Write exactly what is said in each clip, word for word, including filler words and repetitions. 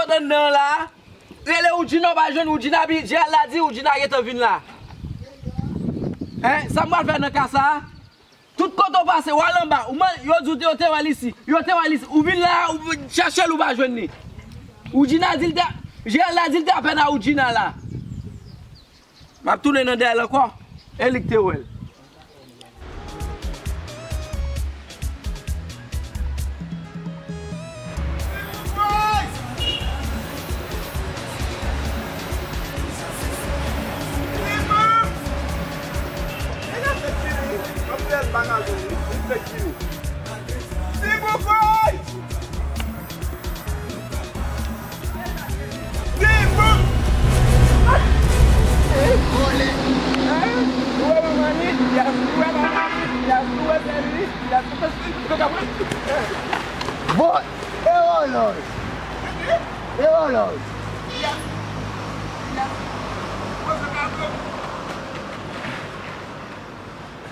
Nan nan la, rele Woudjina, w pa jwenn Woudjina, epi Gerald la di Woudjina gentan vin la. Hein, sa m pral fè nan ka sa a? Tout kote w pase, w al anba, ou man, yo di w te, yo te wè l isi, yo te wè l isi. Ou vin la, ou chèche l, ou pa jwenn li. Woudjina di l te, Gerald la di l te apèn a Woudjina la. M ap tounen nan dèyè l ankò. E li k te wè l. Bon, e olòj. E olòj.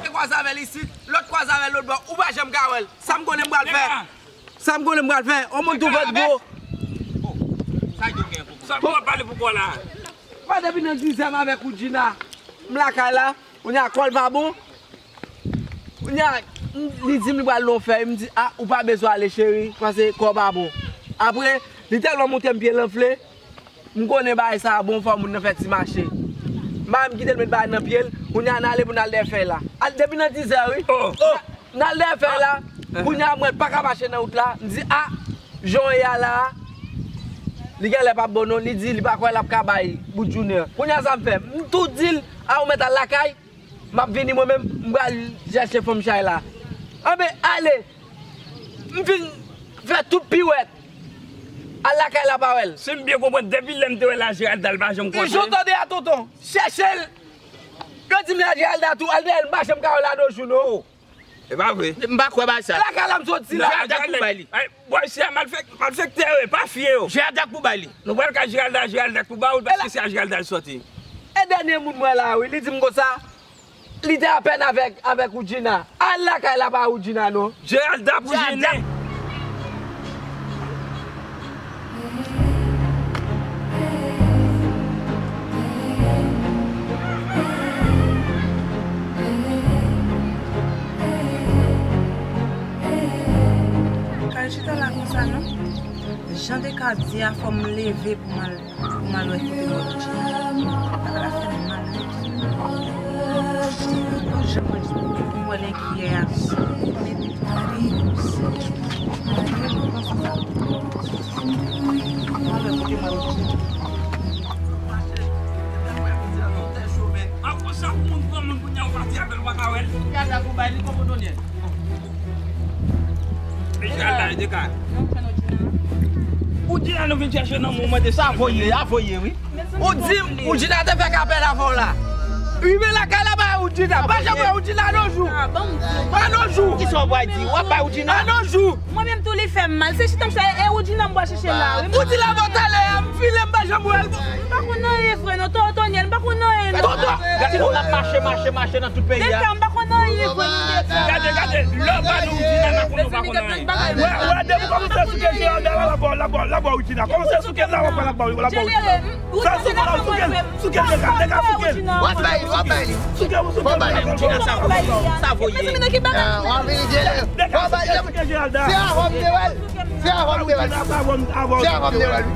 Te kwaze avè l isit, lòt kwaze avè l lòt bò, ou pa janm ka wè l. Sa m konnen m pral fè. Sa m konnen m pral fè. On moun tou vant gwo. Sa w ap pale pou kò la? Pa depi nan dizè m avèk Woudjina. M lakay la. Kounye a kò l pa bon. Kounye a, m, li di m li pral nan yon fèy. M di, a, ou pa bezwen ale, cheri, paske kò w pa bon. Apre, li tèlman monte m pye l anfle. M konnen bagay sa a bon, fò moun nan fè ti mache. M pa menm kite l met bagay nan pye l. Kounye a, n ale pou n al dèyè fèy la. Al depi nan dizè, wi. Oh, oh. N al dèyè fèy la. Kounye a, mwen pa ka mache nan wout la. M di, a, jan w ye a la a, li genlè p ap bon non. Li di li pa kwè l ap ka bay bout jounen an. Kounye a, sa m fè? M tou di l, a, ou mèt al lakay. M ap vini mwen menm, m pral chèche fanm chay la. Anben, ale. M fin fè tout piwèt. Al lakay la, pa wè l. Si m byen konprann, depi lè m te wè l a Geralda, l pa janm kontre. Jan w tande a, tonton. Chèche l. Yo di m la Geralda tou, al dèyè l, m pa janm ka wè l a nos jours, non. E pa vre. M pa kwè bagay sa. Lakay la m soti la. Geralda k pou bay li. Bòy, se a malfèk-, malfektè yo ye, pa fye yo. Geralda k pou bay li. Nou pral ka Geralda, Geralda k pou ba ou l, paske se a Geralda l soti. E dènye moun mwen la, wi, li di m konsa, li te apèn avèk, avèk Woudjina. Al lakay la pa Woudjina, non. Geralda pou Geralda. Jennen. Kay chita la konsa non. Jan de ka di a, fò m leve pou m al, pou m al wè kote bò Woudjina. Bagay la fè m mal. Pou jan mwen di pou m wè l enkyè a. Fò m ede. M al wè kote bò Woudjina. An konsa pou moun pran moun kounye a ou pati avè l ou pa ka wè l. Gade pou bay li kòm Odonyèl. Ou di la nou vin chèche nan moman de sa voye, a voye wi. Ou di m, ou di la te fè kapèl avè w la. Rive lakay la ba ou di la. Pa janm wè ou di la nan jou. Pa nan jou. Kisa w pral di? W ap bay ou di la? Nan jou. Mwen menm tou li fè m mal. Se chita m chita e ou di la m pral chèche la wi. Ou di la bò talè a, m file m pa janm wè l. M pa konn anyen frè non, Otonyèl, m pa konn anyen non. Tonton, gade nou ap mache, mache, mache nan tout peyi a. Deka, m pa konn anyen frè non, Deka. Gade, gade, lè w pa nou di la, n ap konn nou pa konn anyen. Wè, wè, depi kòmanse souke Geralda la, l ap ba w, l ap ba w, l ap ba w Regina. Kòmanse souke l la, w ap wè l ap ba w, l ap ba w Regina. Sa souke la, souke l, souke l, Deka, Deka, souke l. W ap bay li, w ap bay li. Souke l, souke l, Deka, souke l. Sa voye. W ap vini Deka, w ap bay li. Souke Geralda. Se avan m te wè l. Se avan m te wè l. Se avan m te wè l wi.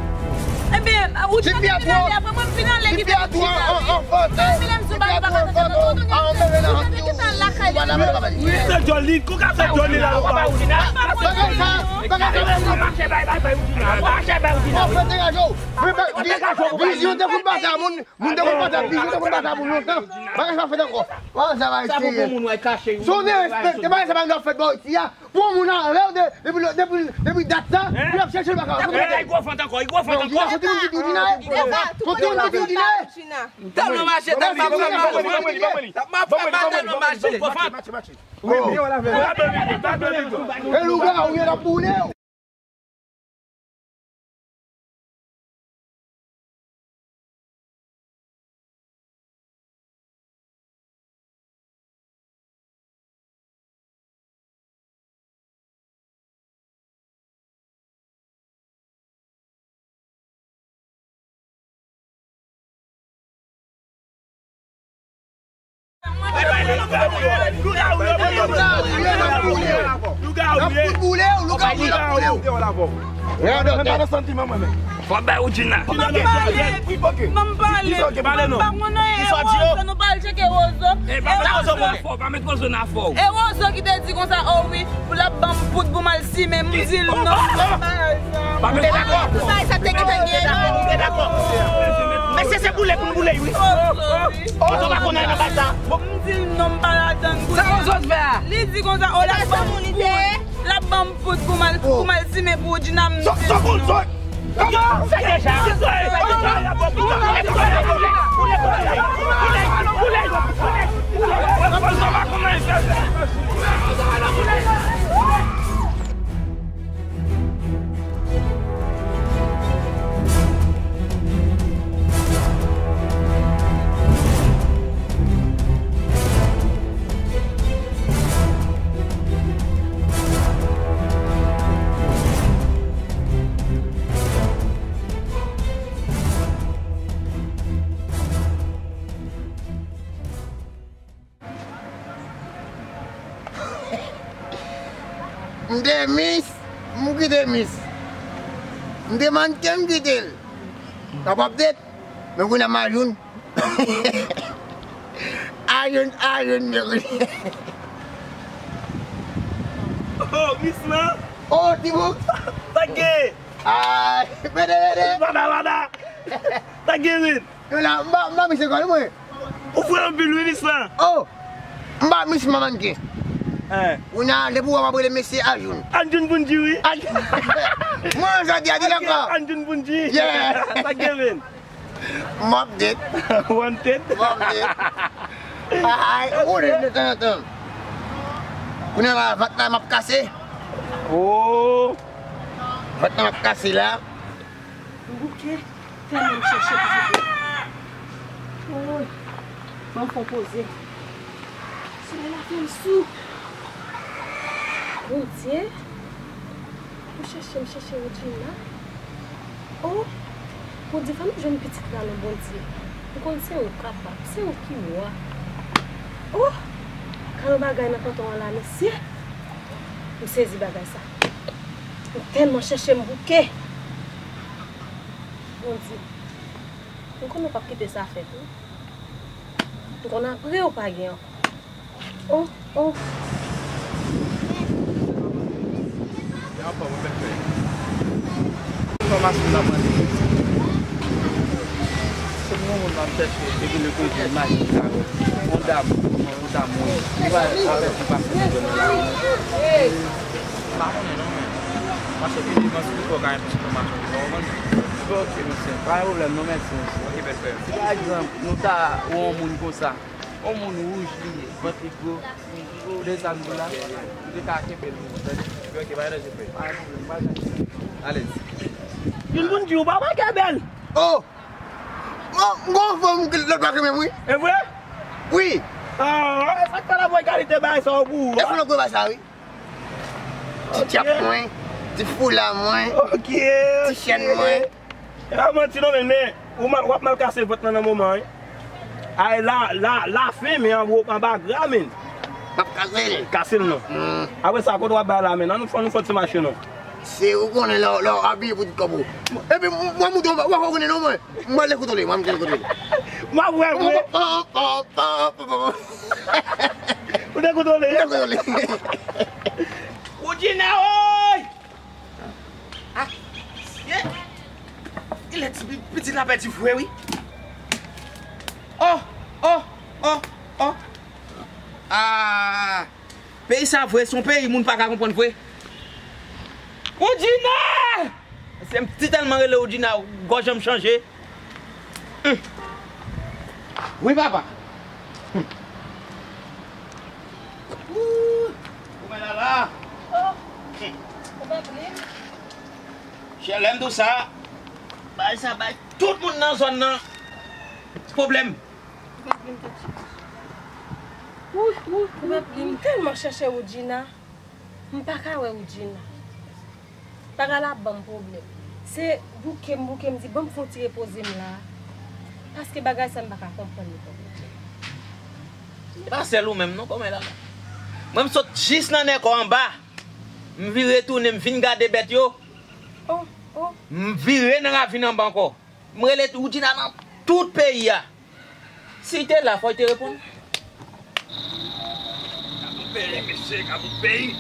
Ebyen, ou di mwen vin ale, apre mwen m vin ale kite Regina wi. Mwen vin ale m sou bal pa ka tande non, Otonyèl. Ou pa nan men lakay li. Wi, se djòl li, kou ka se djòl li la. Bagay sa, bagay sa. Vizyon te konn pase a moun, moun te konn pase a vizyon te konn pase a moun lontan. Bagay sa fèt ankò. Bagay sa va eseye. Si w derespekte bagay sa pa nan fèt bò isi a. Pou moun anlè w de, depi, depi, depi dat sa, pou y ap chèche l baka. Ey, gwo vant ankò, gwo vant ankò. Soti moun ki di w di nan. Soti moun ki di w di nan. Tèlman mache, tèlman fè mal. Tèlman fè mal, tèlman mache. Gwo vant. E lougawou yo t ap boule w. Lougawou ye. Lougawou ye. Lougawou ye. Lougawou ye. Lougawou ye. Lougawou ye. Lougawou ye. Fò bay Woodjina. Manman pale. Manman pale. Manman pa konnen Wozo, nou pral tcheke Wozo. E pa met Wozo nan afè w, pa met Wozo nan afè w. E Wozo ki te di konsa, o wi, pou l ap ban m poud pou m al simen, m di l non. Pa met Wozo nan afè w. Sa te gentan gen non. Mesye, se boule pou n boule, wi. Wozo pa konnen nan bagay sa. M di l non, m pa ladann. Sa Wozo t fè a? Li di konsa, o l ap ban m poud. L ap ban m poud pou m al, pou m al simen pou Woodjina, m di l non. Kòman? Fè deja. M te mis, m kite mis. M te mannken, m kite l. Sa p ap det, men kounye a m ajoun. Ajoun, ajoun, men kounye a. Oh, mis lan. Oh, ti bouk. Sa k gen? Ay, bede, bede. Lada, lada. Sa k gen, men? Yo la, m pa, m pa mis lekòl, mwen. Ou fre anpil, wi, mis lan. Oh! M pa mis manman ke. Hein. Ou nan, depi w ap rele mesye Ajoun. Ajoun Bondji, wi. Aj-, mwen, jodi a, di l ankò. Ajoun Bondji. Yeah. Sa k gen, men? M update. Wanted. M update. Ay, ou de, de tan an tan. Kounye a la, vant la, m ap kase. Oh. Vant la, m ap kase la. M bouke, tèlman m chèche pou soti. Woy, ban m fè yon poze. Solèy la fè m sou. Bondye, m chèche, m chèche Woodjina. Oh, Bondye, fè m jwenn pitit la non, Bondye. M konn se ou k kapab, se ou ki wa. Oh, ka yon bagay nan kanton an la, mesye. M sezi bagay sa. M tèlman chèche, m bouke. Bondye, m konnen w p ap kite sa fèt, wi. M konnen apre w pa gen ankò. Oh, oh. Enfòmasyon m ap mande. Se pou yon moun m ap chèche, epi l koze machin sa yo. Yon dam, yon dam, wi. Li pa avèti pase nan zòn nan la. M pa konnen non, men. Paske pi devan, si ou ka yon ti enfòmasyon, ou konprann? Ok, mesye. Pa gen pwoblèm non, mèsi, mesye. Ok, bèl frè. Si pa egzanp, nou ta wè yon moun konsa, yon moun wouj li ye, vant li gwo, de sa m di w la, ou te ka kenbe l pou mwen, tande? Ok, ok, pa gen danje, frè. Pa gen pwoblèm, pa gen pwoblèm. Alèz. Youn pou n di w, papa Kebèl! Oh! Bon, m gon fanm ki lòt pa kenbe m, wi. E vre? Wi. Ah, sa k fè l ap voye kalite bagay sa yo pou ou, a? E pou l ap voye bagay sa, wi. Ti tchap mwen, ti foula mwen, ti chèn mwen. E pa manti non, men, men, ou mal, w ap mal kase vant lan nan moman, wi. Ay, la, la, lafen, men anwo, anba gra, men. M ap kase l. Kase l non. Hmm. Apre sa, kote w ap bay la, men? Ann nou fè, nou fè ti mache non. Se ou konnen lè, lè w abiye pou tout kòb ou. Epi, m, mwen mouton, w pa konnen non, mwen. M pral dekontwole, mwen, m dekontwole. M ap wè vre. Ou dekontwole? M dekontwole. Woodjina, oy! Ah, ye! Ilè ti pi-, pitit la pèdi vre, wi. Oh, oh, oh, oh. Ah, peyi sa vre, se yon peyi moun pa ka konprann vre. Woodjina! Se m ti tèlman rele Woodjina, gòj an m chanje. Hum. Wi, papa. Hum. Ooh, ou men la la. Oh, ou pa plim? Chè, lè m di w sa, bay sa, bay tout moun nan zòn nan pwoblèm. Ou pa plim, tèt. Ooh, ooh, ou pa plim. M tèlman chèche Woodjina. M pa ka wè Woodjina. Bagay la ap ban m pwoblèm. Se bouke m bouke, m di, ban m fè yon ti repoze m la. Paske bagay sa, m pa ka konprann li konprann. E pa sèl ou menm non, kòmè la. Mwen m sot jis nan Nèkò anba. M vire tounen, m vin gade bèt yo. M vire nan ravin anba ankò. M rele Woodjina nan tout peyi a. Si l te la, fò l te reponn. Gad yon peyi, mesye, gad yon peyi.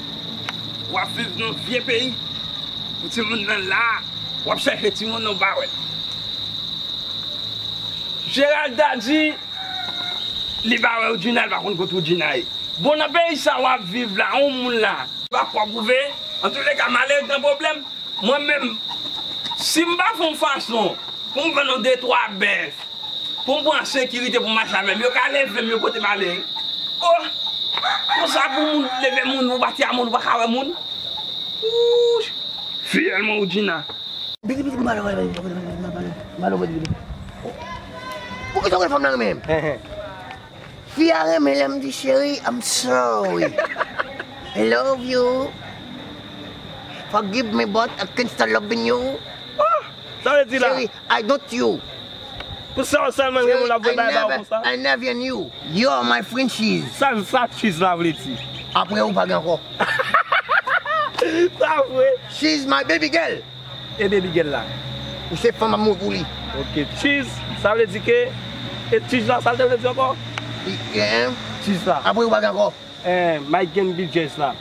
W ap viv nan vye peyi. Pou timoun nan la, w ap chèche timoun nan w pa wè. Geralda di li pa wè Woodjina, li pa konn kote Woodjina ye. Bon, nan peyi sa w ap viv la, yon moun la, li pa kwè w pwouve. Antouleka, malere nan pwoblèm. Mwen menm, si m pa fè yon fason pou m vann yon de twa bèf, pou m pran sekirite pou m mache avè m, yo ka leve m, yo pote m ale. Oh! Konsa pou moun leve moun, ou pati a moun, ou pa ka wè moun. Ouch! Fiyèlman, Woodjina. Bigi, bigi, malo, malo, malo, malo, bigi, bigi. Poukisa w wè fanm nan renmen m? Fi a renmen lè m di, "Cheri, I'm sorry. I love you. Forgive me, but I can't stop loving you." Ah, sa vle di la? Cheri, I don't you. Pou sa w sèlman gen moun l ap voye bagay ba w konsa? I never knew. You are my friend, Cheese. Sa, sa Cheese la vle di? Apre ou pa gen ankò. Sa vre. She's my baby girl. E baby girl la? Ou se fanm ap mouri pou li. Ok, Cheese, sa vle di ke, e Cheese la, sa l te vle di ankò? I, eh, Cheese la. Apre ou pa gen ankò. Eh, Mike Gen B Js la.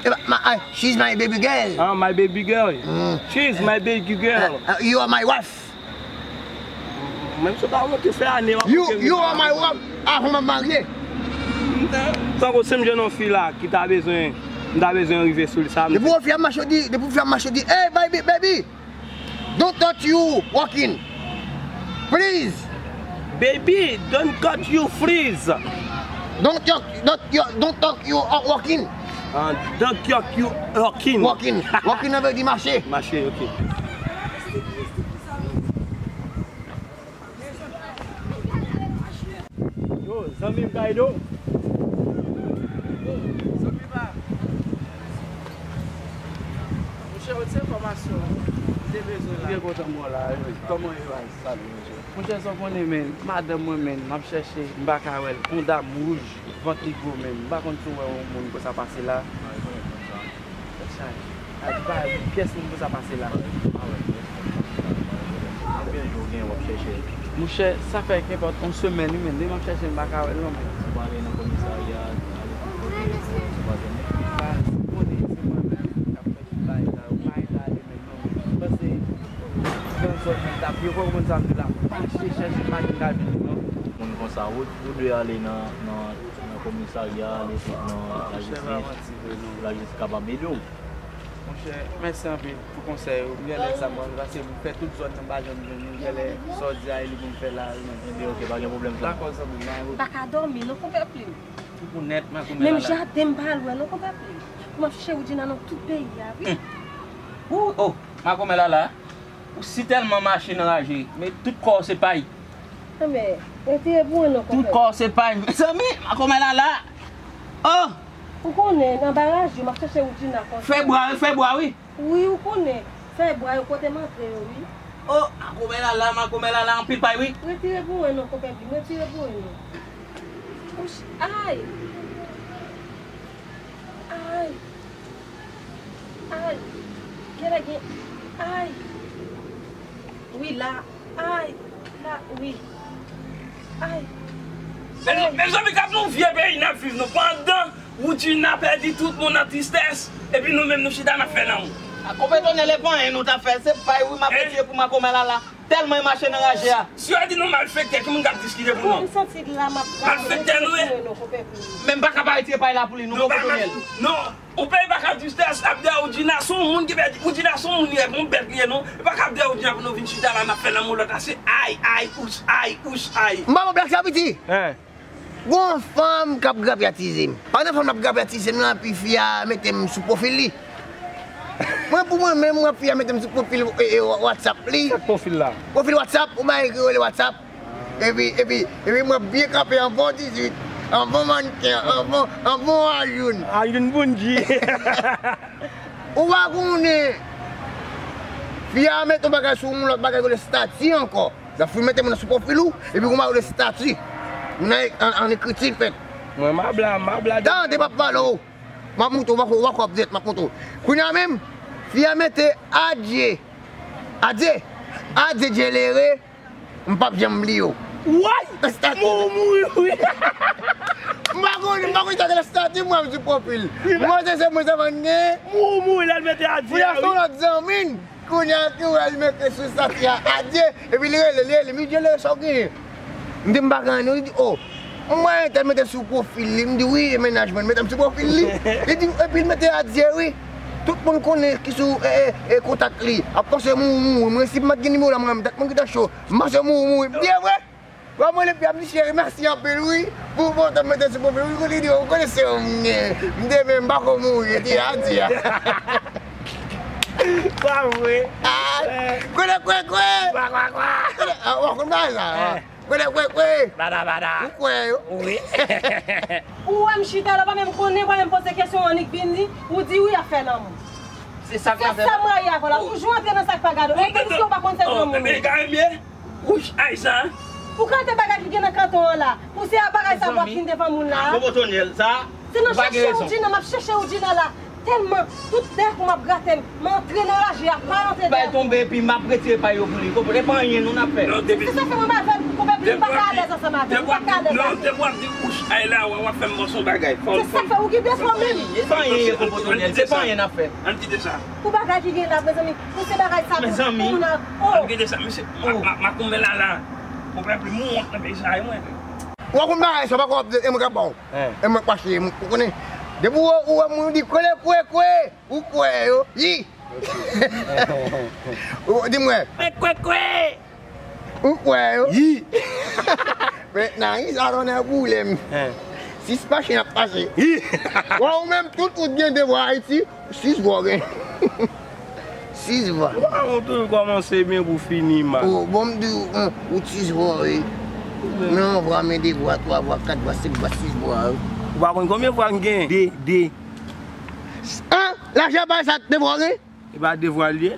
Eh, ma, ah, she's my baby girl. Ah, my baby girl. Mm. She's my baby girl. Uh, uh, you are my wife. Menm si w ta wè ki fè ane w ap You, you are my wife. Avan m ap marye. Tankou si m jwenn yon fi la ki ta bezwen, m ta bezwen rive sou li sa. Depi w fi ap mache, w di, depi w fi ap mache, w di, "Hey, baby, baby, don't touch you walking. Please." Baby, don't touch you, please. Don't touch, don't, don't touch you, uh, walking. Ah, don't touch you walking. Walking. Walking nan vle di mache. Mache, ok. Yo, zanmi m Kaydo. Monchè, yon ti enfòmasyon m te bezwen la. M byen kontan m wè w la, wi. Kòman yo a? Salut, monchè. Monchè, sa w konnen, men, madanm mwen, men, m ap chèche, m pa ka wè l. Yon dam wouj, vant li gwo, men, m pa konn si w wè yon moun konsa pase la. Tèt chaje. Ay, pa gen pyès moun pou sa pase la. Konbyen jou w gen w ap chèche l? Monchè, sa fè kenpòt yon semèn wi, men depi m ap chèche l, m pa ka wè l non, men. Ou pa ale nan komisarya, ale tout kote, ou pa jwenn li? Baz, ou konnen se mwen menm k ap fè tout bagay sa yo, m pa gen ale menm non, men. M panse, gen zòn mwen t ap, yo poko konn sa m di la, m mache chèche, m pa gen ka jwenn li non. Moun konsa, ou, ou dwe ale nan, nan, nan komisarya, ale nan lajistis. Lajistis kapab ede w. Monchè, mèsi anpil pou konsèy ou. M genlè sa mwen, paske m fè tout zòn nan, m pa janm jwenn li. M genlè sa w di a, e li pou m fè la, wi, men. Ebyen, ok, pa gen pwoblèm, frè m. Dakò, zanmi m, pa gen pwoblèm. M pa ka dòmi non, konpè Plim. Ou pou nèt, man, konpè Lala. Menm jaden m pa lwen non, konpè Plim. Pou m ap chèche Woodjina nan tout peyi a, wi. Hum. Ou, oh, makomè Lala. Ou si tèlman mache nan raje, men tout kò w se pay. Anben, retire pou mwen non, konpè. Tout kò w se pay. Mezanmi, makomè Lala. Oh! Ou konnen, nan baraj yo, m ap chèche Woodjina konsa. Fè bwa, fè bwa, wi. Wi, ou konnen. Fè bwa yo, kote m antre yo, wi. Oh, makomè Lala, makomè Lala, anpil pay, wi. Retire pou mwen non, konpè Plim, retire pou mwen non. Ouch, ay! Ay! Ay! Genlè gen, ay! Wi, la, ay! La, wi! Ay! Mezanmi, gad yon vye peyi n ap viv, nou, pandan Woodjina pèdi tout moun nan tristès, epi nou menm nou chita n ap fè lanmou. A, konpè Tonèl, e pa anyen nou t ap fè, se pay wi m ap retire pou makomè Lala. Tèlman e mache nan raje a. Si yo di nou malfektè, ki moun k ap diskite pou nou? Bon, m santi la m ap... Malfektè nou ye? Non, konpè Plim. Men m pa ka pa retire pay la pou li, non, konpè Tonèl. Non, yon peyi pa ka tristès ap dèyè Woodjina, se yon moun ki pèdi, Woodjina se yon moun li ye, yon bèt li ye, non. E pa ka ap dèyè Woodjina pou nou vin chita la, n ap fè lanmou lòt la, se ay, ay, ouch, ay, ouch, ay. M pa wè blak sa piti. Hein. Gon fanm k ap grapyatize m. Pandan fanm nan ap grapyatize m nan, epi fi a mete m sou pwofil li. Mwen, pou mwen menm, mwen, fi a mete m sou pwofil, e, e, WhatsApp li. Sa k pwofil la? Pwofil WhatsApp, ou bay ki rele WhatsApp. Epi, epi, epi mwen byen kanpe an bon dizuit, an bon mannken, an bon, an bon Alyoun. Alyoun Bondye. Ou pa konnen, fi a mete yon bagay sou yon lòt bagay ki rele estati ankò. L ap fin mete moun nan sou pwofil ou, epi gon bagay rele estati. M nan an, an ekriti fèt. Mwen m ap la, m ap la. Tande, m ap pale w. M ap montre w, w a, w a kwè w ap vèt, m ap montre w. Kounye a menm, fi a mete adye. Adye. Adye djelere. M p ap janm bliye w. Woy! Estati. Mou mouri wi. M pa konn, m pa konn sa k estati m wè m sou pwofil. Mwen se se mwen sèlman gen. Mou mouri lè l mete adye wi. Pou l ap fè yon lòt zanmi n. Kounye a tou, al mete sou estati a, adye. Epi li rele, li rele, m di, "Djelere, sa w genyen?" M di, "M pa gen anyen." Li di, "O, m wè entèl mete sou pwofil li." M di, "Wi, e mennaj mwen, mete m sou pwofil li." Li di, epi l mete adye, wi. Tout moun konnen ki sou, e, e, e, kontak li. Ap panse m mouri, mwen, si m pa t gen nimewo l la, mwen, dat mwen gentan cho. M panse m mouri, mouri. M di, "E vre?" Lè m rele fi a, m di, "Cheri, mèsi anpil, wi, pou foto m mete sou pwofil, wi, kote di, ou konnen se ou m gen. M te men, m pa ko mouri, e te a di a." Pa vre. Ah, kote kwekwe? Kwa, kwa, kwa. Kote, ah, w a konn bagay sa, ah. Kote kwekwe? Bada, bada. Ou kwè yo? Wi. Ou wè m chita la, pa menm konnen, pa menm poze kesyon, annik vini, ou di wi, ap fè lanmou. Se sa k Se sa m rayi avè w la. Toujou antre nan sa k pa gade w. Ou panse w pa konn se granmoun ou ye. Wouch, ay sa. Ou ka te bagay ki gen nan kanton an la. Pou se a bagay sa w ap vin devan moun la. Bobo Tonyèl, sa. Se nan chèche Woodjina, m ap chèche Woodjina la. Tèlman, tout dèyè kou m ap grate m, m antre nan raje a, pa antre dèyè kou. Bay tonbe epi m ap retire pay yo pou li. Konprann? E pa anyen non n ap fè. Se sa fè mwen m avè l, konpè, m pa ka alèz ansanm avè l. M pa ka alèz avè l. Depi w ap di wouch, ay la, w ap fè m panse yon bagay. Se sa fè ou gen defo menm. Se pa anyen, Bobo Tonyèl, se pa anyen n ap fè. Ann kite sa. Pou bagay ki gen la, mezanmi, pou se bagay sa, pou moun nan, oh. Ann kite sa, mesye, ma, ma, makoumè la, la. Konpè, pou m wont nan peyi sa, e mwen. Ou konn bagay sa, pa konn e mwen k ap ba w. E mwen k mache, ou konnen. Depi ou, ou wè moun di, "Kole kwe kwe," ou kwè yo, yi. Ou di mwen. Kwe kwe kwe. Ou kwè yo? Yi. Men nan yi sa tonnè boule m. Sis pa chen ap pase. Yi. Bon, ou menm tout ou t gen devwa Ayiti, sis vwa w gen. Sis vwa. Bon, ou toujou kòmanse byen pou fini mal. Oh, bon, m di w, ou t sis vwa wi. Men yon vwa, men de vwa, twa vwa, kat vwa, senk vwa, sis vwa wi. Ou pa konn konbyen vwa m gen? De, de. An? Lajè bay sa de vwa w gen? E pa devwa l ye?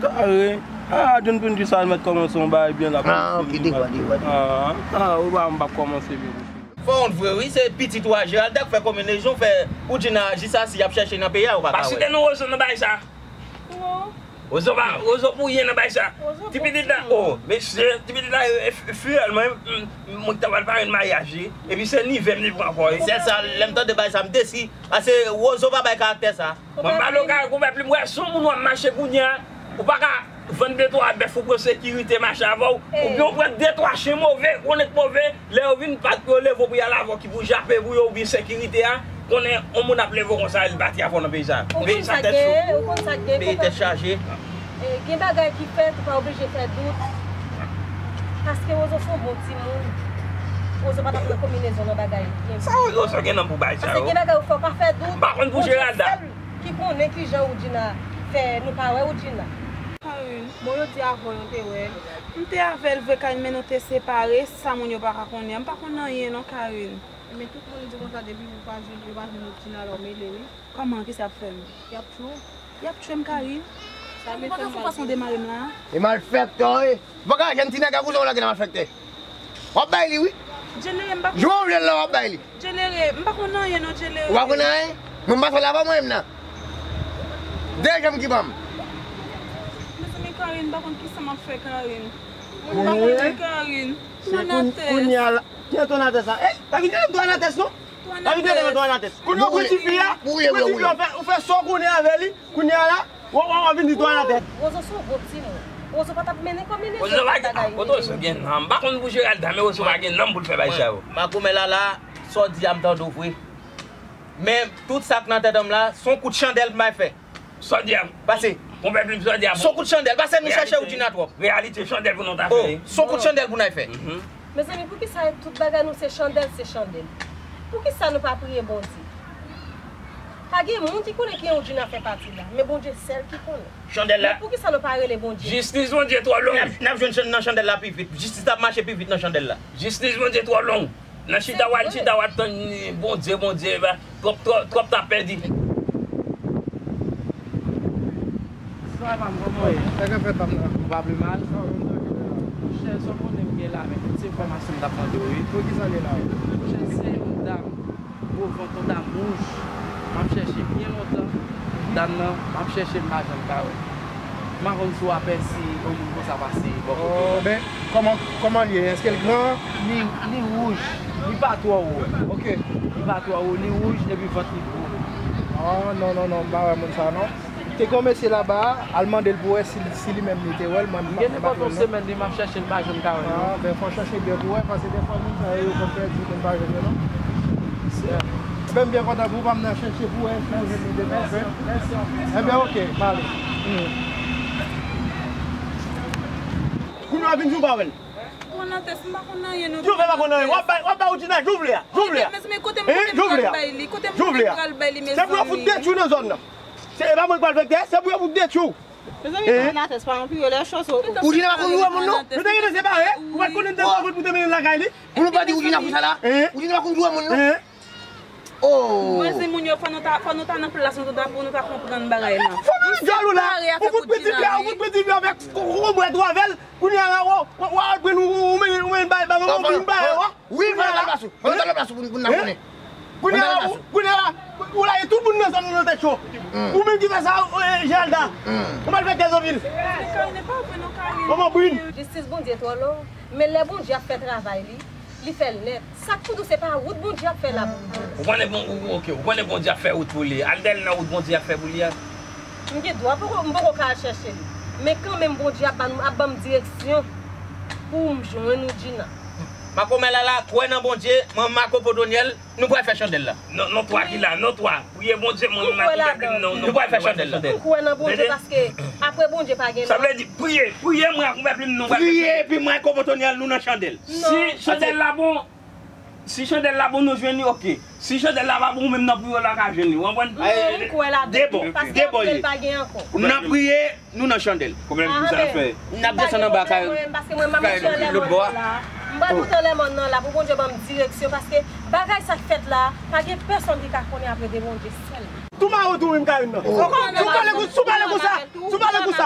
Kare. Ah, John Pin di sa, l mèt kòmanse yon bagay byen la. Ah, ok, devwa, devwa, devwa. Ah, ah, ou pa, m p ap kòmanse byen pou fini. Fò w wont vre, wi, se pitit ou a Gerald k fè konbinezon, fè Woodjina jis asi y ap chèche nan peyi a, ou pa ka wè. Pa site non Wozo nan bagay sa. Non. Wozo pa, Wozo pou yen nan bagay sa. Ti pitit la, oh, mesye, ti pitit la, e, e, fiyèl mwen, m, m, mwen ki ta pral pare l maryaj li. Epi se nivè m li pran ankò, wi. Se sa, lè m tande bagay sa, m desi. Ase Wozo pa bay karaktè sa. Mwen pa lo kay konpè plim, wè, si yon moun w ap mache kounye a, ou pa ka vann de twa bèf ou pran sekirite mache avè w, oubyen ou pran de twa chen move, gwo nèg move, lè yo vin pat pou yo leve w pou y al avè w ki pou jape pou yo oubyen sekirite a, konnen yon moun ap leve w konsa, li pati avè w nan peyi sa. Peyi sa tèt cho. Peyi tèt chaje. E, gen bagay ki fèt, ou pa oblije fè dout. Paske Wozo se yon bon timoun. Wozo pa t ap nan konbinezon nan bagay. Sa Wozo gen nan pou bay sa yo? Paske gen bagay ou fè, ou pa fè dout. M pa konn pou Geralda. Bondye sèl ki konnen kijan Woodjina fè nou pa wè Woodjina. Karine, bon, yo di avè w yo te wè l. M te avè l vre, Karine, men nou te separe, sa moun yo pa ka konnen. M pa konn anyen non, Karine. Men tout moun di konsa depi ou pa jwenn, yo pa jwenn Woodjina la, w mele wi. Kòman? Kisa y ap fè m? Y ap tchwe w. Y ap tchwe m, Karine. Ou pa ka fè fason demare m la. E malfektè w ye. Ou pa ka jwenn ti nèg a kouzen w lage nan malfektè. W ap bay li wi. Djelere, m pa konn. Jwe w vle l la, w ap bay li. Djelere, m pa konn anyen non, Djelere. Ou pa konn anyen? Mwen m pa fè l avan mwen menm nan. De janm ki ban m. Mezanmi, Karine, m pa konn kisa m ap fè, Karine. Mwen m pa konn anyen, Karine. Twa nan tès. Kounye a la. Ki nan twa nan tès la? Eh, pa vin tande twa nan tès non. Pa vin tande twa nan tès. Kounye a ou pran tifi a, ou pran tifi a, ou fè, ou fè sa w konnen avè li. Kounye a la, w, w, w vin di twa nan tès. Wozo se yon bon timoun. Wozo pa t ap mennen konbinezon bagay. Wozo pa gen, ah, kote Wozo gen nanm? M pa konn pou Geralda, men Wozo pa gen nanm pou l fè bagay sa yo. Makomè Lala, sa w di a m tande w vre. Men tout sa k nan tèt an m la, se yon kout chandèl m bay fè. Sa w di a m? Pase. Konpè plim, sa w di a m? Se yon kout chandèl, pase nou chèche Woodjina twòp. Reyalite chandèl pou nou ta fè. Oh, se yon kout chandèl pou n al fè. Mezanmi, poukisa tout bagay nou se chandèl, se chandèl? Poukisa nou pa priye Bondye? Pa gen moun ki konnen ki jan Woodjina fè pati la, men Bondye sèl ki konnen. Chandèl la. Men poukisa nou pa rele Bondye? Jistis Bondye twò long. N ap, n ap jwenn chan-, nan chandèl la pi vit. Jistis ap mache pi vit nan chandèl la. Jistis Bondye twò long. Nan chita w al, chita w al tann Bondye, Bondye, ba, twòp, twòp, twòp ta pèdi. Sa pa m, kòman w ye? Sa k ap fèt pa m nan? Ou pa pi mal? Monchè, sa w konnen m gen la, men tout se enfòmasyon m t ap mande w, wi. Pou ki sa l ye la? Monchè, se yon dam, gwo vant, yon dam wouj. M ap chèche byen lontan. Dam nan, m ap chèche l, m pa janm ka wè l. M pa konn si w apèsi yon moun konsa pase bò kote w la. Oh, ben, kòman, kòman l ye? Èske l gran? Li, li wouj. Li pa twò wo. Ok. Li pa twò wo, li wouj epi vant li gwo. Ah, non, non, non, m pa wè moun sa, non. Te gen yon mesye laba a, al mande l pou wè si, si li menm li te wè l, mwen m pa, m pa jwenn non. M gen nenpòt yon semèn li m ap chèche l, m pa janm ka wè l non. Ah, ben, fò w chèche byen pou wè, paske defwa moun sa yo, yo konn pèdi, moun pa jwenn yo non. Ebyen, m byen kontan pou ou, pa m nan chèche pou wè si ou jwenn li demen, ok? Ebyen, ok, m ale. Kounye a vin di w pa wè l. Bon, Altès, m pa konn anyen non. Jan w fè pa konn anyen? W ap bay, w ap bay Woudjina, jan w vle a, jan w vle a. Mezanmi, kote m, kote m pral bay li? Kote m, kote m pral bay li, mezanmi? Se pou yo fout detwi w nan zòn nan. Se, e pa mwen k pral vektè, se pou yo fout detwi w. Mezanmi, Altès, pa anpil lè chans. Woudjina pa konn lwe moun non. Nou te gentan separe, ou pa t konnen m te pran wout pou te mennen l lakay li. Pou nou pa di Woudjina pou sa la. Woudjina pa konn lwe moun non. Oh! Mwen di moun yo, fò nou ta, fò nou ta nan plas nou, ta, pou nou ta konprann bagay lan. Fò nou jaloux la. Ou fout piti pè, ou fout piti pè avèk ombrèt ou avè l. Kounye a, w, w, w al pran ou, ou mennen, ou mennen bay, bay, ou vin bay, w. Wi, fò nou ta nan plas ou. Fò nou ta nan plas ou pou, pou n ta konnen. Kounye a, kounye a, ou lage tout moun nan zòn nan nan tèt cho. Ou menm ki fè sa, eh, Geralda. Ou malfektè Zovil. Kòman Brin? Jistis Bondye twò long, men lè Bondye ap fè travay li, li fè l nèt. Sa k pou di w se pa wout Bondye ap fè la pou ou? Ou konnen bon, ou, ok, ou konnen Bondye ap fè wout pou li. Al dèyè l nan wout Bondye ap fè pou li a. M gen dwa poko, m poko ka al chèche li. Men kanmenm Bondye ap ban m, ap ban m direksyon pou m jwenn Woudjina. Makomè Lala, kwè nan Bondye, manman Marco Potonyèl, nou pral fè chandèl la. Non, non, twa ki la, non, twa. Priye Bondye, mwen, m ap kouvè plim non, nou pral fè chandèl la. M kwè nan Bondye paske apre Bondye pa gen lòt. Sa vle di, priye, priye, mwen ap kouvè plim non. Priye, epi mwen, Marco Potonyèl, nou nan chandèl. Si chandèl la bon, Si chandèl la bon, nou jwenn li, ok. Si chandèl la pa bon, ou menm nan pou yo la ka jwenn li. Ou konprann? Non, m kwè ladan. De bò, de bò ye. N ap priye, nou nan chandèl. Kòman pou sa fè? N ap desann anba kay, kay lòt bò a. M pral monte anlè mòn nan la pou Bondye ban m direksyon, paske bagay sa k fèt la, pa gen pèsonn ki ka konnen apre de Bondye sèlman. Tou mawo tou menm Karine nan. Sou pale kon, sou pale konsa. Sou pale konsa.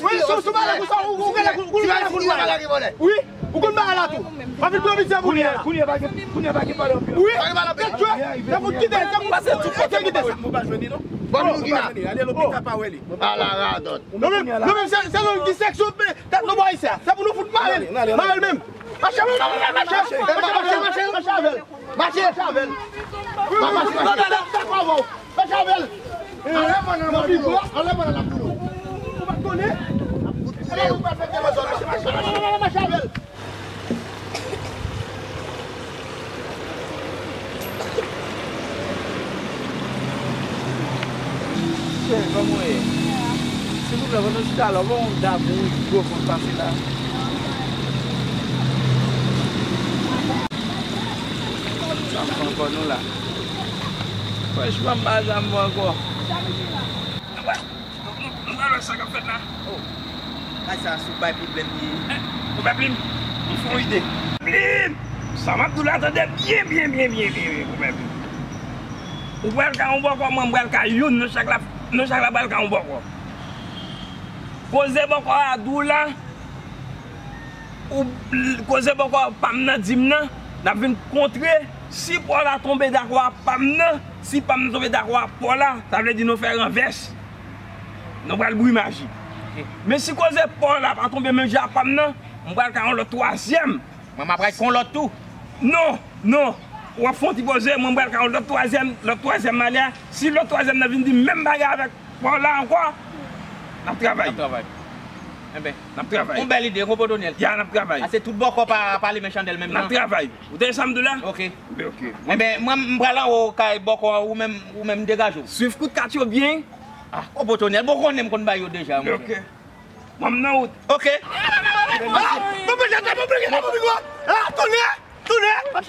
Wi, sou, sou pale konsa. Ou, ou gade kou, ou gade kou nwa la. Wi, ou konn bagay la tou. Pa vin pran piti pou li la. Kounye a pa gen, kounye a pa gen pale anpil. Wi, se pou kite, se pou kite sa. Mwen pa jwenn li non. Bon, nou ki la. Ale lopital pa wè li. Ala radòt. Nou menm, nou menm se, se nou ki seksyon tèt nou bò isi a. Se pou nou fout mare l. Mare l menm. Mache, mache, mache, mache, mache, mache avè l. Mache, mache avè l. Mache, mache, mache. Mache avè l. Anlè mòn nan, anlè mòn nan, anlè mòn nan, anlè mòn nan. Ou pa konnen? Mache, mache, mache, mache avè l. Chè, kòman w ye? Silvouplè, pandan w chita la, w pa wè yon dam wouj gwo konn pase la? Sa m pran kò nou la. Franchman, m pa janm wè ankò. Nou pral wè sa k ap fèt la. Oh, kay sa sou bay pwoblèm li ye. Ou pè plim? M fè yon ide. Plim! Sa m ap di w la, tande byen, byen, byen, byen, byen, byen, ou pè plim. Ou pral ka yon bòkò, mwen m pral ka youn, nou chak la, nou chak la pral ka yon bòkò. Koze bòkò a di w la, ou, koze bòkò pa m nan di m nan, n ap vin kontre, si Paw la tonbe dakò a pa m nan, si pa m nan tonbe dakò a Paw la, sa vle di nou fè ranvès. Nou pral bri maji. Men si koze Paw la pa tonbe menm jan a pa m nan, m pral ka yon lòt twazyèm. Mwen m ap rèd kon lòt tou. Non, non. W ap fè yon ti poze, mwen m pral ka yon lòt twazyèm, lòt twazyèm malè a. Si lòt twazyèm nan vin di menm bagay avèk Paw la ankò, n ap travay. N ap travay. Enben, n ap travay. Yon bèl ide, gwo potonyèl. Ya, n ap travay. Ase tout bòkò pa, pa limen chandèl menm nan. N ap travay. Ou tande sa m di w la? Ok. Ok, ok. Enben, mwen m pral anwo kay bòkò, ou menm, ou menm degaje w. Swiv kout kat yo byen. Ah, gwo potonyèl, bon konnen m konn bay yo deja, mwen. Ok. Mwen m nan wout. Ok. Ah, mwen pran jete, mwen pran jete, mwen pran jete. Ah, tounen, tounen. Pale,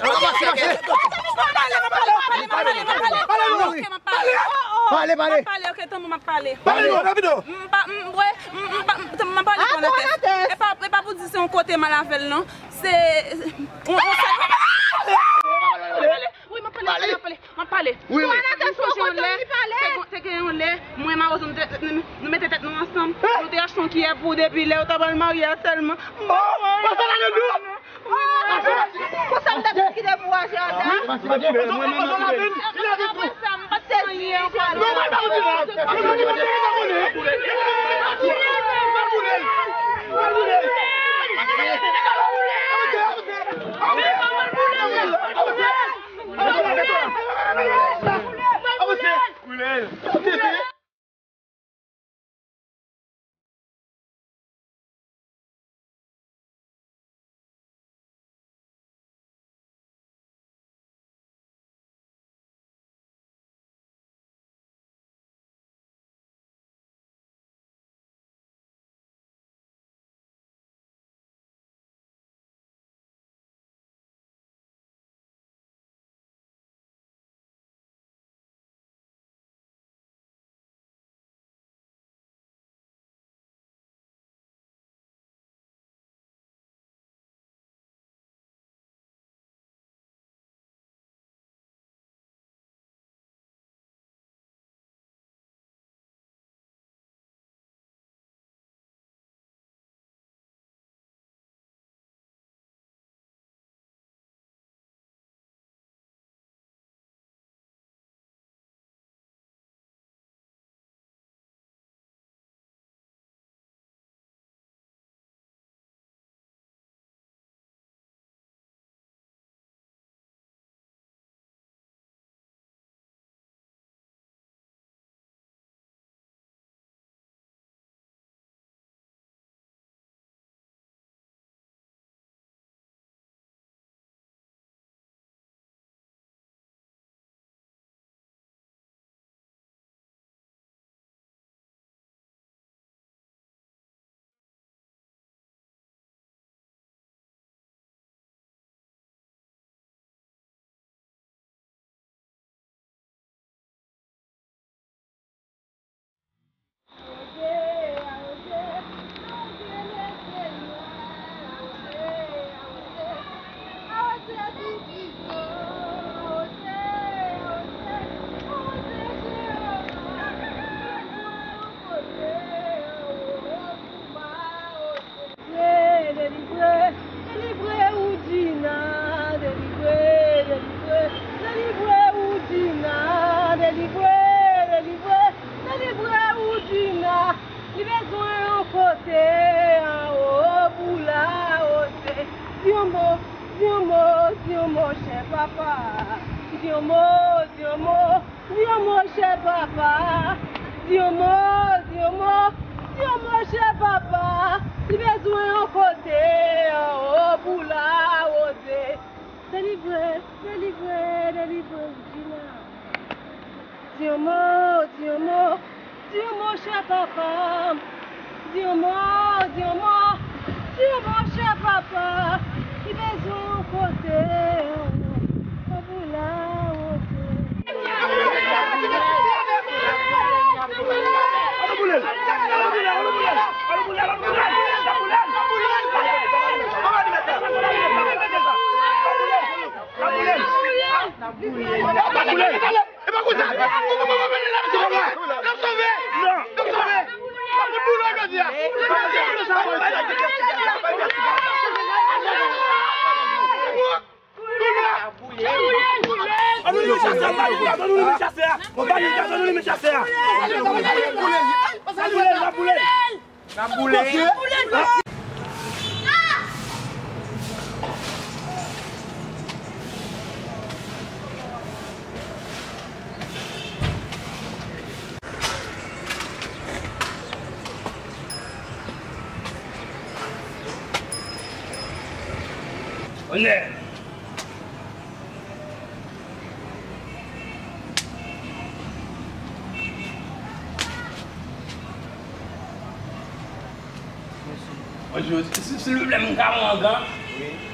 pale, pale, pale, pale, pale, pale. Pale, pale. Pale, ok, tanpri, m ap pale. Pale, non, rapido. M pa, m, m, m pa, m, m ap pale pou Altès. E pa, e pa pou di se yon kote m al avè l, non. Se, on, on sèl. Wi, m ap pale, m ap pale, m ap pale. M ap pale. Wi, wi. Ou pa nan tèt ou, ou kontan li pale. Te gen, te gen yon lè, mwen, Mawozo, nou te, nou, nou mete tèt nou ansanm. Hein? Nou te achte yon kiyè pou ou depi lè yo ta pral marye a sèlman. Oh, oh, sa la nan dou. Konsa m ta tou kite pou aje a da. Wi, mwen menm, mwen menm. Apre sa, m pa t fè anyen ankò. Non, mwen pa di la. Mwen pa di la. Delivre, delivre, delivre Woodjina, delivre, delivre, delivre Woodjina, delivre, delivre, delivre Woodjina. Li bezwen yon kote anwo pou l awoze. Di yon mo, di yon mo, di yon mo, chè papa. Di yon mo, di yon mo. Di yon mo, chè papa. Di yon mo, di yon mo, di yon mo, chè papa. Li bezwen yon kote anwo pou l awoze. Delivre, delivre, delivre Woodjina. Di yon mo, di yon mo, di yon mo, chè papa. Di yon mo, di yon mo, di yon mo, chè papa. Li bezwen yon kote anwo pou l awoze. Ann nou limen chasè a, ann nou limen chasè a, ann nou limen chasè a. N ap boule l, n ap boule l. N ap boule l. Onè! Bonjou, si, silvouplè, m ka pran yon gan? Wi.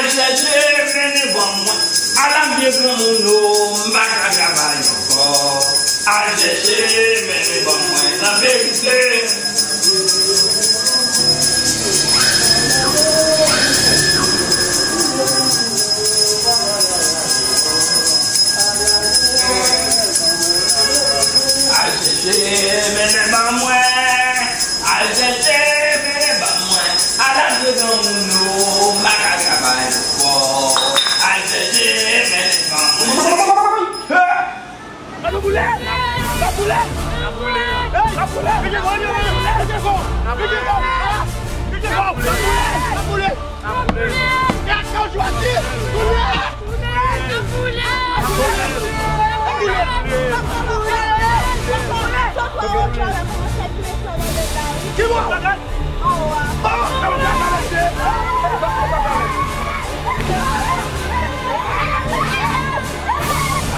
Chèche, mennen ban mwen. Ala m vye granmoun o, m pa ka travay ankò. Al chèche, mennen ban mwen. Nan verite. Al chèche, mennen ban mwen. Al chèche, mennen ban mwen. Ala m vye granmoun o, m pa ka travay ankò. Al chèche, mennen ban mwen. Hey! Sa nou boule! Sa boule! Sa boule! Sa boule! Pete fò! Pete fò! Pete fò! Sa boule! Sa boule! Sa boule! Sa boule! Ki bò?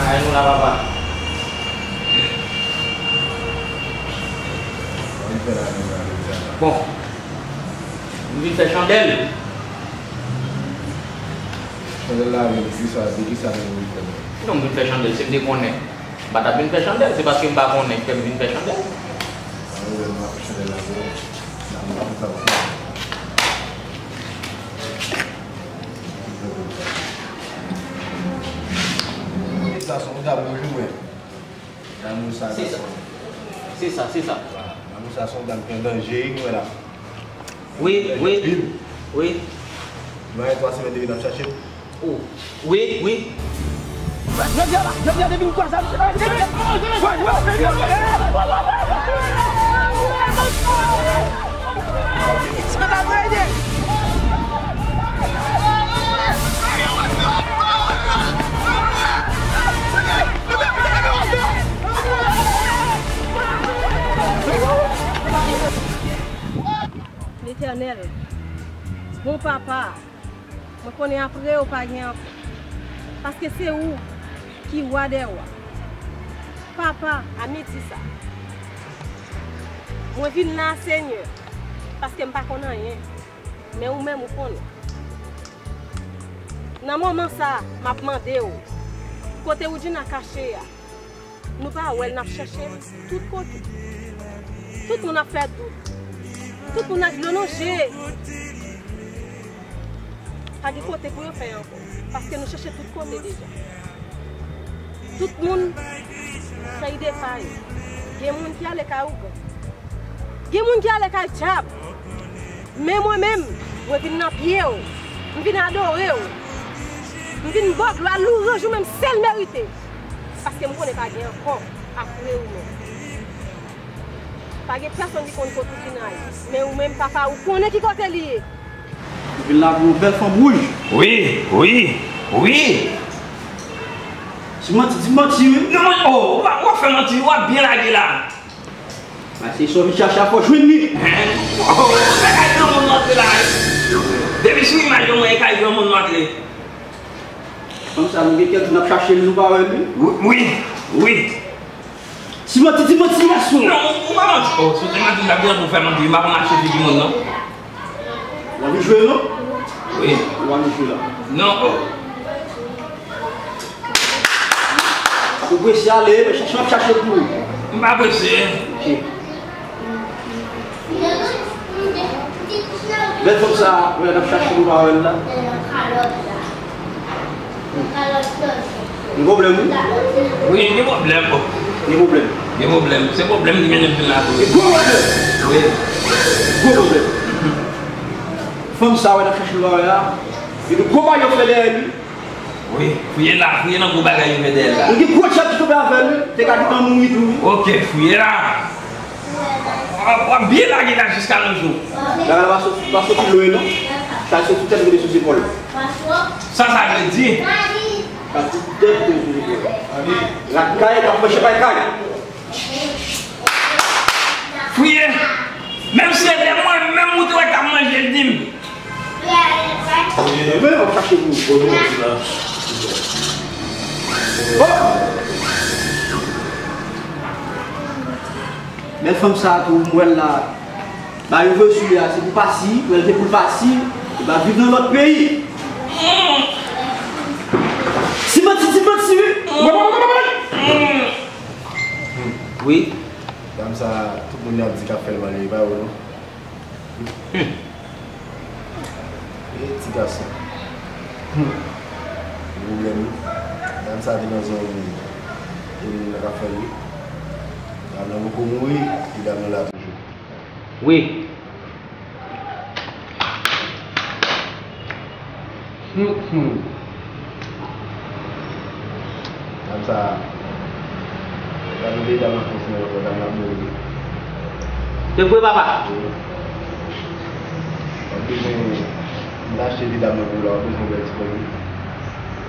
Ay, nou la, papa. Bon. M vin fè chandèl. Chandèl la, men, kisa, de kisa nou vin fè? Non, m vin fè chandèl, si m te konnen. M pa t ap vin fè chandèl, se paske m pa konnen k fè m vin fè chandèl. Ann, nou wè, nou ap fè chandèl la, bon. N ap, n ap fè sa, bon. Gason, ou ta bonjou, mwen. Damou sa, se sa. Gason. Se sa, se sa. Damou sa, se yon dam ki an danje, wi, mwen la. Wi, wi. Wi. Nou gen twa semèn depi n ap chache l. Oh. Wi, wi. Jodi a la, jodi a depi m kwaze a, misye pa ede. Letènèl, bon papa, mwen konnen apre w pa gen ankò, paske se ou ki wa dè wa. Papa, a midi sa, mwen vin la, Senyè, paske m pa konn anyen, men ou menm ou konnen. Nan moman sa, m ap mande w, kote Woodjina kache a, nou pa wè l, n ap chèche l tout kote. Tout moun ap fè dout. Tout moun ap lonje. Pa gen kote pou yo fè ankò, paske nou chèche tout kote deja. Tout moun fè ide pa yo. Gen moun ki ale kay ougan. Gen moun ki ale kay dyab. Men mwen menm, mwen vin nan pye w. M vin adore w. M vin ba w glwa, lwanj ou menm sèl merite. Paske m konnen pa gen ankò apre ou menm. Pa gen pèsonn ki konn kote Woodjina ye. Men ou menm, papa, ou konnen ki kote li ye. Ou vin la pou yon bèl fanm wouj. Wi, wi, wi. Ti manti, ti manti, wi. Non, oh, w ap, w ap fè manti, w ap byen lage la. Mwen se sa w vin chache a, fò w jwenn li. Hen? Oh, se kay granmoun nou antre la, wi. Depi sou imaj yo, mwen, e kay granmoun nou antre. Fanm sa, nou gen kèk jou n ap chache l, nou pa wè l, wi. Wi, wi, wi. Ti manti, ti manti, gason. Non, ou pa manti. Oh, si w te manti, m t ap gen pou fè manti, wi. M pa konn mache figi moun, non. W anvi jwe, non? Wi. W anvi jwe la. Non, oh. Ou prese ale, men chache, m ap chache pou ou. M pa prese. Ok. Bèl fanm sa, wè, n ap chache pou pa wè l la. Gen pwoblèm, wi. Wi, gen pwoblèm, bon. Gen pwoblèm. Gen pwoblèm. Se pwoblèm ki mennen m vin la tou. Gen gwo pwoblèm. Wi. Gwo pwoblèm. Fanm sa, wè, n ap chache pou pa wè l la. Gen de gwo bagay yo fè dèyè li. Wi, fouye la, fouye nan gwo bagay yo fè dèyè l la. Li gen gwo djab ki tonbe avè l, wi. Te ka di granmoun wi tou, wi. Ok, fouye la. W ap, w ap byen lage la jiska nan jou. Bagay la pa soti, pa soti lwen, non. Sa soti tèt rive sou zepòl. Sa, sa vle di? Sa soti tèt rive sou zepòl. Rat kay k ap manje pay kay. Fouye. Menm si se te mwen menm ou te wè k ap manje, di m. Mwen, w ap chache pou ou. Bèl fanm sa a tou, m wè l la. Ba yo vle sou li a, se pou pati, wè l te pou l pati, li va viv nan lòt peyi. Ti manti, ti manti, wi. Wi. Dam sa, tout moun ap di k ap fè l mal, e pa vre non. Hmm. E ti gason. Hmm. Gen pwoblèm wi. Dam sa te nan zòn wi. E moun nan k ap fè l wi. Dam nan poko mouri, e dam nan la toujou. Wi. Hmm, hmm. Dam sa, dam nan, dam nan fè yon dam nan mouri. Se vre, papa? Wi. W ap bezwen, m ta achte vi dam nan pou ou la, w ap bezwen bèl ti kòb wi.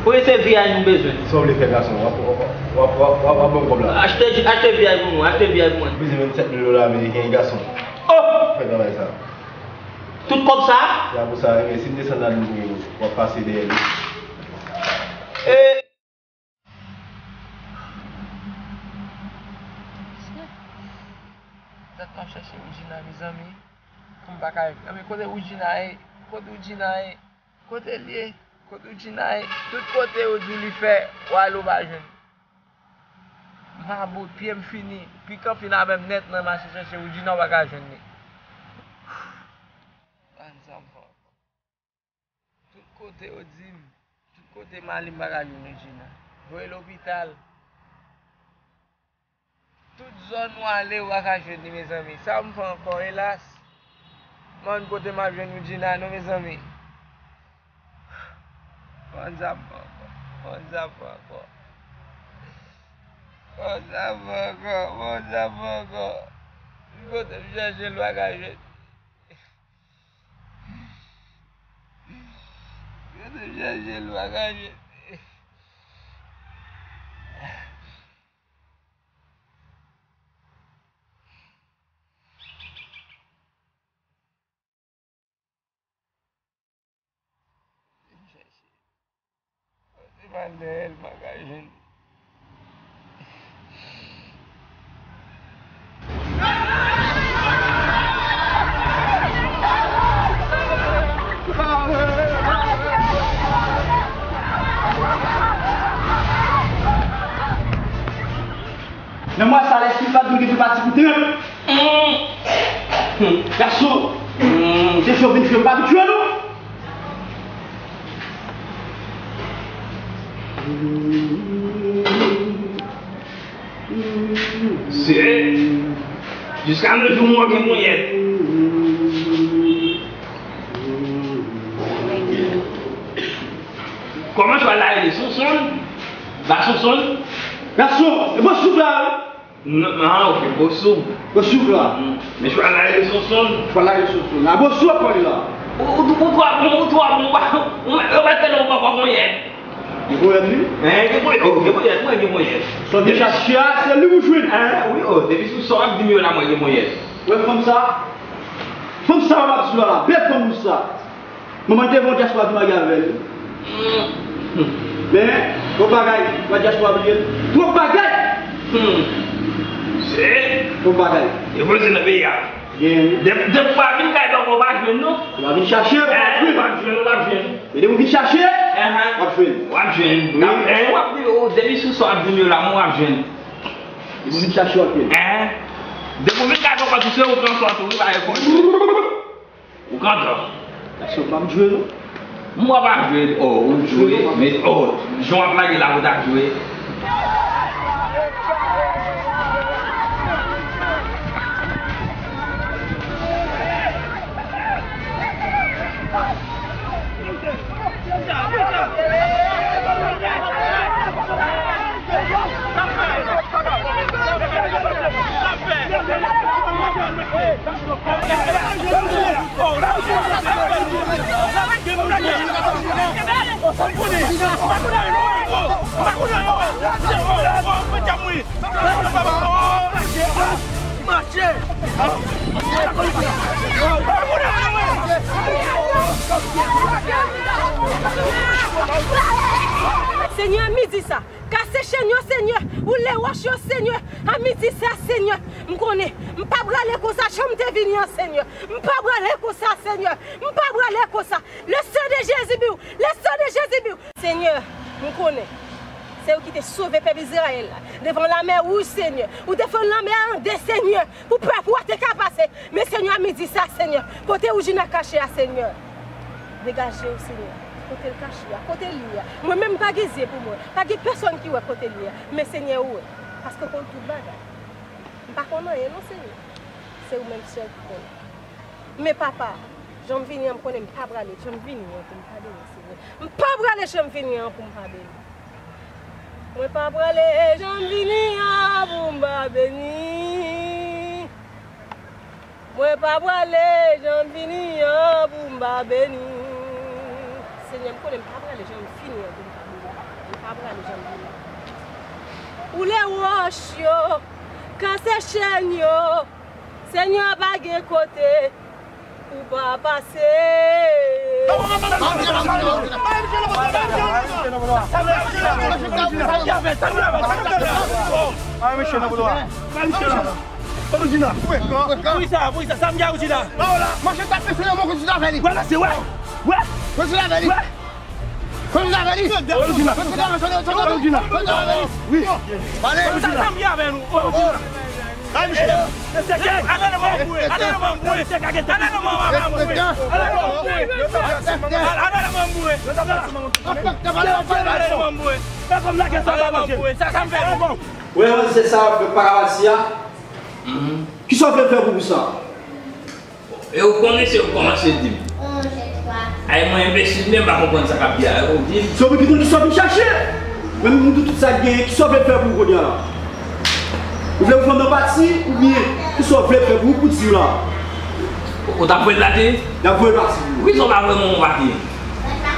Wi, se vi a nou bezwen. Sa w vle fè gason, w ap, w ap, w ap, w ap, w ap, w ap ban m kòb la. Achte, achte vi a pou mwen, achte vi a pou mwen. Bezwen vennsèt mil dola ameriken, gason. Oh! Fè travay sa. Tout kòb sa? Se a pou sa, ebyen, si m desann lavi m pou ou, w ap pase dèyè li. E. Zèt m ap chèche Woodjina, mezanmi. Pou m pa ka, anben, kote Woodjina ye? Kote Woodjina ye? Kote l ye? Kote Woodjina ye? Tout kote yo di w li fè, w ale w pa jwenn. M pa bout, pye m fini. Pikan fin avè m nèt nan mache chèche Woodjina, w pa ka jwenn li. Ann sa m fè ankò. Tout kote yo di m, tout kote m ale m pa ka jwenn Woodjina. Voye lopital. Tout zòn ou ale, ou pa ka jwenn li, mezanmi. Sa m fè ankò, elas? Mwen, kote m ap jwenn Woodjina non, mezanmi? Mwen, sa m fè ankò. Mwen, sa m fè ankò. Mwen, sa m fè ankò. Mwen, sa m fè ankò. Kote m chèche l, ou pa ka jwenn. Kote m chèche l, ou pa ka jwenn. Vin chèche. Kote m al dèyè l, m pa ka jwenn li. Nan mwa sa, lèspri pa t dwe gen pati pou trip. Gason, se fè w vin fè m pa abitye nou. Se jiska nou jou mwen gen monyèt. Kòman chwa la rele Sonsonn? La Sonsonn? Gason, e bon souf la wi. Non, ah, ok, bon souf. Bon souf la. Men chwa la rele Sonsonn. Chwa la rele Sonsonn. A bon souf ap pale la. Ou, ou, ou twò bon, ou twò bon, ou pa, ou, ou pa tèlè ou pa ponyèt. Gen ponyèt wi? Hein, gen ponyèt, oh, gen ponyèt, mwen gen ponyèt. Sa w vin chache a, se li ou jwenn. Hein, wi, oh, depi sou sa w ap di m yo la, mwen gen ponyèt. Wè fanm sa? Fanm sa w ap di la la, bèl fanm ou sa. Manman l te vle yon dyaspora vin marye avè l. Men, twòp bagay, pa dyaspora bliye l. Twòp bagay! Se twòp bagay. Yo poze nan peyi a. Gen. Depi w pa vin kay papa w pa jwenn non. Ou pa vin chache, ou pa jwenn. Ou pa jwenn, ou pa jwenn. Men depi w vin chache, w ap jwenn. W ap jwenn. Wi. W ap di, oh, depi sou sa w ap di m yo la, mwen w ap jwenn. Depi w vin chache, w ap jwenn. Depi w vin kay papa w tou se ou pran swa tou, wi, pa gen pwoblèm. Ou kontan? Gason pa m jwe non. Mwen pa jwe, oh, ou jwe, men, oh, jan w ap lage la, ou t ap jwe. Senyè, a midi sa, kase chèn yo, Senyè, woule wòch yo, Senyè, a midi sa, Senyè, m konnen, m pa prale konsa, jan m te vini an, Senyè, m pa prale konsa, Senyè, m pa prale konsa, le sang de Jésus biw, le sang de Jésus biw, Senyè, m konnen, se ou ki te sove pèp Izrayèl la, devan lamè wouj, Senyè, ou te fè lamè a an de, Senyè, pou pèp ou a te ka pase. Men Senyè, a midi sa, Senyè, kote Woudjina kache a, Senyè? Degaje w, Senyè. Kote l kache a? Kote l ye a? Mwen menm, m pa gen zye pou mwen. Pa gen pèsonn ki wè kote l ye a. Men Senyè, ou wè. Paske w konn tout bagay. M pa konn anyen non, Senyè. Se ou menm sèl ki konnen. Men Papa, jan m vini an, m konnen m pa prale jan m vini an pou m pa beni, Senyè. M pa prale jan m vini an pou m pa beni. Mwen pa prale jan m vini an pou m pa beni. Mwen pa prale jan m vini an pou m pa beni. Senyè, m konnen m pa prale jan m vini an pou m pa beni. M pa prale jan m vini an. Woule wòch yo, kase chèn yo. Senyè, pa gen kote ou pa pase. Ay, mesye, nan bouda. Pou Woudjina. Pou sa, pou sa, sa m gen Woudjina. Manje tap mesye nan men Woudjina avè li. Wè, mesye, wè. Wè. Woudjina avè li. Wè. Woudjina avè li. Woudjina. Woudjina avè li. Wi. Pale. Sa, sa m gen avè nou. Woudjina. Ay, mesye. Mesye, ale nan men mwen. Ale nan men mwen. Mesye, kage tèt. Ale nan men mwen. Ale nan men mwen. Ale nan men mwen. Ale nan men mwen. Fè kòm lage sa, pa manje. Sa, sa m fè nou bon. Wè, se sa w ap fè pa ka pati a. Kisa w vle fè pou pou sa? E ou konnen se ou kòmanse di m. Ay, mwen enbesil, men m pa konprann sa k ap di a. Ou di m. Se ou ki konn kisa w vin chache. Men m di w tout sa k genyen, kisa w vle fè pou ou kounye a la? Ou vle ou fanm nan pati, oubyen kisa w vle fè pou ou pou di w la? Ou t ap voye l pati? Y ap voye l pati. Poukisa w pa voye mwen pati?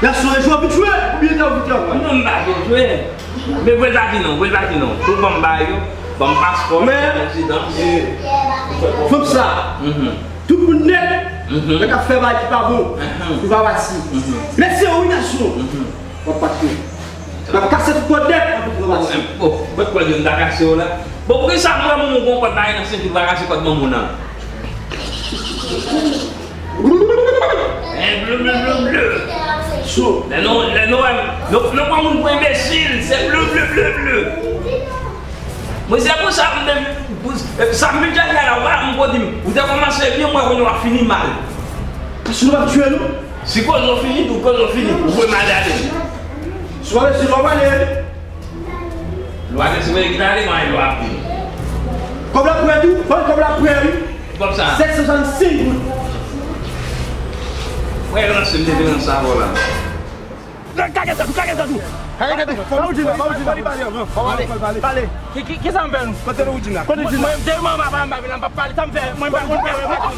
Gason, e jwe w vin jwe, oubyen te anvi travay? Non, m pa vin jwe. Men voye l pati non, voye l pati non. Tou ban m bagay yo, ban m paspò, rezidans. Fanm sa, tout moun nèt, nèg ap fè bagay ki pa bon, pou pa pati. Lè se ou wi gason, w ap pati. N ap kase tout kòd nèt, n ap pati. Bon, kòd yo m ta kase yo la. Bon, poukisa mwen, mwen, mwen, gon kòd bagay nan senti, pa kase kòd manman nan. Hein, bleu, bleu, bleu, bleu. Lè nou, lè nou, nou, nou pran moun pou enbesil, se bleu, bleu, bleu, bleu. Mwen, se pou sa, mwen, sa, mwen, jan la, wè, mwen, pou di m, ou te kòmanse byen, mwen, kounye w ap fini mal. Paske nou p ap tiye nou. Si koze w fini, tou koze w fini, ou voye m ale ale. Si w ale, si w ale. Lwa de siveye ki ta ale, mwen lwa ap vini. Kòb la prè tou, ban kòb la prè wi. Kòb sa. Sèt san swasannsenk goud. Mwen ranse m te vin nan sa vò la. Kage tèt ou, kage tèt ou. Kage tèt ou. Ba Woudjina, ba Woudjina. Pale, pale, pale. Pale. Ki, ki, ki sa m fè nou? Kote Woudjina? Kote Woudjina? Mwen, mwen, mwen, mwen, mwen, mwen, mwen pa pale, sa m fè, mwen pa konn fè, mwen pa konn.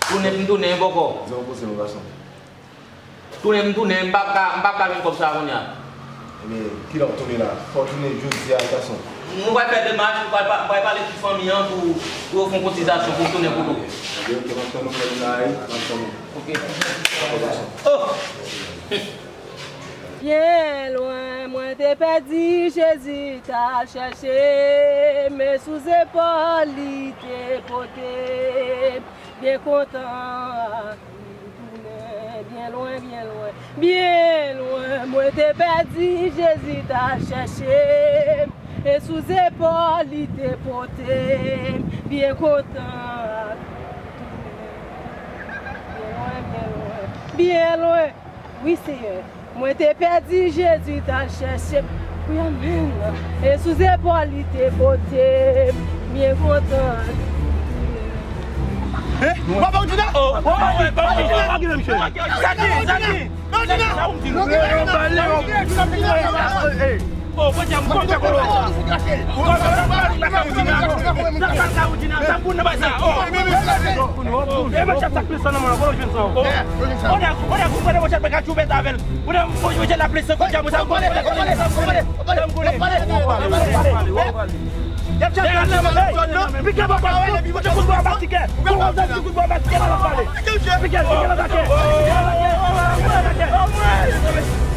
Tounen m tounen bòkò. Tounen m tounen, m p ap ka, m p ap ka jwenn kòb sa a kounye a. Ebyen, kilè w tounen la? Fò w tounen jodi a, gason. Mwen pral fè demach, mwen pral pa-, mwen pral pale tout fanmi an pou, pou yo fè yon kotizasyon pou m tounen kote w. Ebyen, oke, m ap tann ou, m ap tann ou. Oke. Dakò, gason. Oh! Byen lwen, mwen te pèdi, Jezi t al chèche m, e sou zepòl li te pote m. Byen kontan ak li tounen, byen lwen, byen lwen, byen lwen. Mwen te pèdi, Jezi t al chèche m, e sou zepòl li te pote m. Byen kontan ak li tounen, byen lwen, byen lwen, byen lwen. Wi, Senyè. Mwen te pèdi, Jezi t al chèche m. Wi, amèn. E sou zepòl li te pote m. Byen kontan. Hein? Papa, ou di la? Oh, oh, oh, oh, oh, oh, oh, oh. Sa ki, sa ki? Non, di la. Sa ou di? Hey. Ou pran djab, ou konn fè kolo. Ou konn fè kolo, lakay Woudjina. Lakay Woudjina, sa pou nou bay sa. Oh. E mwen chèf sa plis nan mwen, kolo jwenn sa. Oh. Ou nèg, ou nèg, ou pran mwen chèf, mwen ka tchoupe avè l. Ou nèg, ou jwenn la plis, sa pou djab, sa pou djab, sa pou djab. Pike bò pa wè, pike kout bò pa tikè. Kout bò pa tikè, nan pale. Pike, pike nan takè. Pike nan takè.